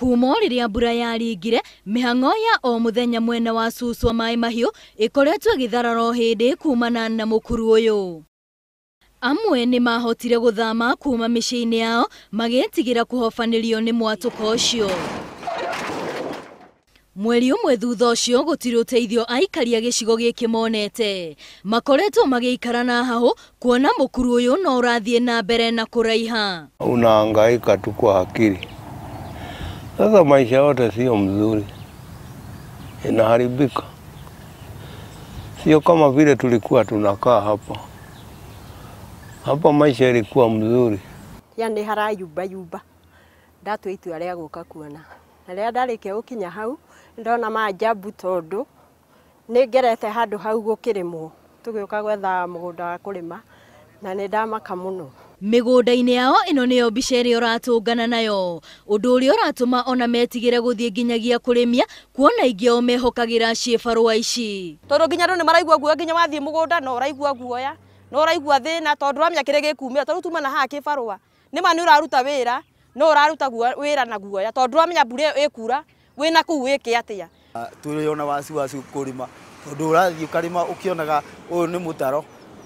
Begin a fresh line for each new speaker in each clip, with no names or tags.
Kuma rĩrĩa mbura yaringire, mĩhang'o ya o mũthenya mwena wa Suswa Maĩ Mahiũ ĩkoretwo ĩgĩtharara o hĩndĩ kumana na mũkuru ũyũ. Amwe nĩ mahotire gũthama kuma mĩciĩ-inĩ yao magĩtigĩra kũhobanĩrio nĩ mwatũko ũcio. Mweri ũmwe thutha ũcio gũtirĩ ũteithio aikari a gĩcigo gĩkĩ monete. Makoretwo magĩikara na hahũ kuona mũkuru ũyũ no ũrathiĩ na mbere na kũraiha.
Unahangaika tu kwa akili. Sasa maisha yote sio mzuri, inaharibika. Sio kama vile tulikuwa tunakaa hapa. Hapa maisha ilikuwa mzuri.
Yani harayumba yumba. Ndatua itua rĩa gũka kuona. Na rĩrĩa ndarĩkia gũkinya hau ndona maajabu tondu nĩ ngerete handũ hau gũkĩrĩmwo tũgĩũka gwetha mũgũnda wa kũrĩma na nĩ ndamaka mũno.
Mĩgũnda-inĩ yao ĩno nĩyo mbica ĩrĩa ũratũngana nayo, ũndũ ũrĩa ũratũma ona metigĩre gũthiĩ nginyagia kũrĩmia kuona aingĩ ao mehokagĩra ciĩbarũa ici.
Tondũ nginya andũ nĩ maraigua guoya, nginya wathiĩ mũgũnda no ũraigua guoya, no ũraigua thĩna tondũ ndũramenya kĩrĩa gĩkumĩra, tondũ tuma na haha kĩbarũa nĩ ma nĩ ũraruta wĩra no ũraruta wĩra na guoya tondũ ndũramenya mbura ĩyo ĩkura wĩna kũu wĩke atĩa.
Tũrĩ ona wasiwasi kũrĩma tondũ ũrathiĩ ũkarĩma ũkĩonaga ũyũ nĩ mũtaro,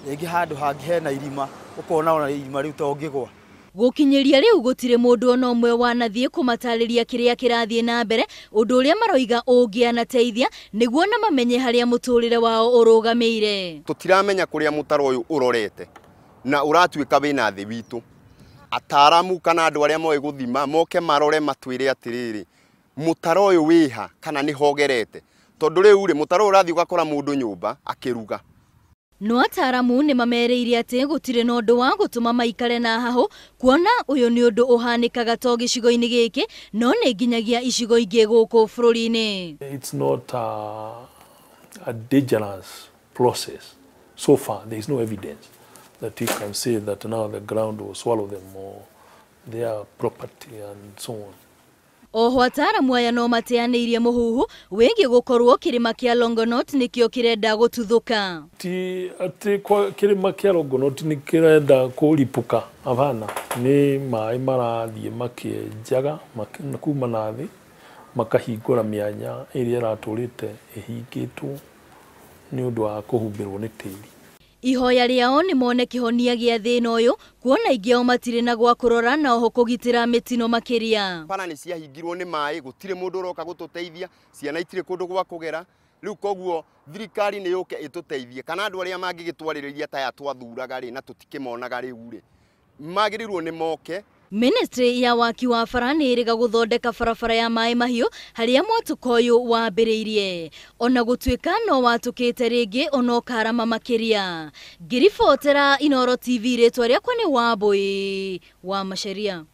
rĩngĩ handũ hangĩ hena irima ũkona ona irima rĩu to ũngĩgwa.
Gũkinyĩria rĩu gũtirĩ mũndũ ona ũmwe wanathiĩ kũmatarĩria kĩrĩa kĩrathiĩ na mbere, ũndũ ũrĩa maroiga ũngĩanateithia nĩguo na mamenye harĩa mũtũrĩre wao ũrũgamĩire.
Tũtiramenya kũrĩa mũtaro ũyũ ũrorete na ũratuĩka wĩna thĩ witũ. Ataaramu kana andũ arĩa moĩ gũthima moke marore matwĩre atĩrĩrĩ, mũtaro ũyũ wĩha kana nĩ hogerete, tondũ rĩu rĩ mũtaro ũyũ ũrathiĩ ũgakora mũndũ nyũmba akĩruga.
No ataaramu nĩ mamerĩire atĩ gũtirĩ na ũndũ wa gũtũma maikare na hahũ kuona ũyũ nĩ ũndũ ũhanĩkaga to gĩcigo-inĩ gĩkĩ no nĩ nginyagia icigo ingĩ gũkũ bũrũri-inĩ.
It's not a dangerous process. So far there is no evidence that you can say that now the ground will swallow them or their property and so on.
Oho ataaramu aya no mateanĩirie mũhuhu wĩgiĩ gũkorwo kĩrĩma kĩa Longonot nĩkĩo kĩrenda gũtuthũka.
Ti atĩ kĩrĩma kĩa Longonot nĩ kĩrenda kũripũka, hapana. Nĩ maĩ marathiĩ makĩenjaga kuma na thĩ makahingũra mĩanya ĩrĩa ĩratũrĩte ĩhingĩtwo nĩ ũndũ wa kũhumbĩrwo nĩ tĩri.
Ihoya rĩao nĩ mone kĩhonia gĩa thĩna ũyũ kuona aingĩ ao matirĩ na gwa kũrora na oho kũgitĩra mĩtino makĩria.
Bara nĩ ciahingirwo nĩ maĩ, gũtirĩ mũndũ ũroka gũtũteithia, ciana itirĩ kũndũ gwa kũgera. Rĩu koguo thirikari nĩ yũke ĩtũteithie, kana andũ arĩa mangĩgĩtwarĩrĩria ta aya twathuraga rĩ na tũtikĩmonaga rĩu rĩ, magĩrĩirwo nĩ moke.
Ministry ya waki wa bara nĩ ĩrĩga gũthondeka barabara ya Maĩ Mahiũ harĩa mwatũko ũyũ wambĩrĩirie, ona gũtuĩka no watũkĩte rĩngĩ ona ũkarama makĩria. Ngĩribotera Inooro TV, rĩtwa rĩakwa nĩ Wambui wa Macharia.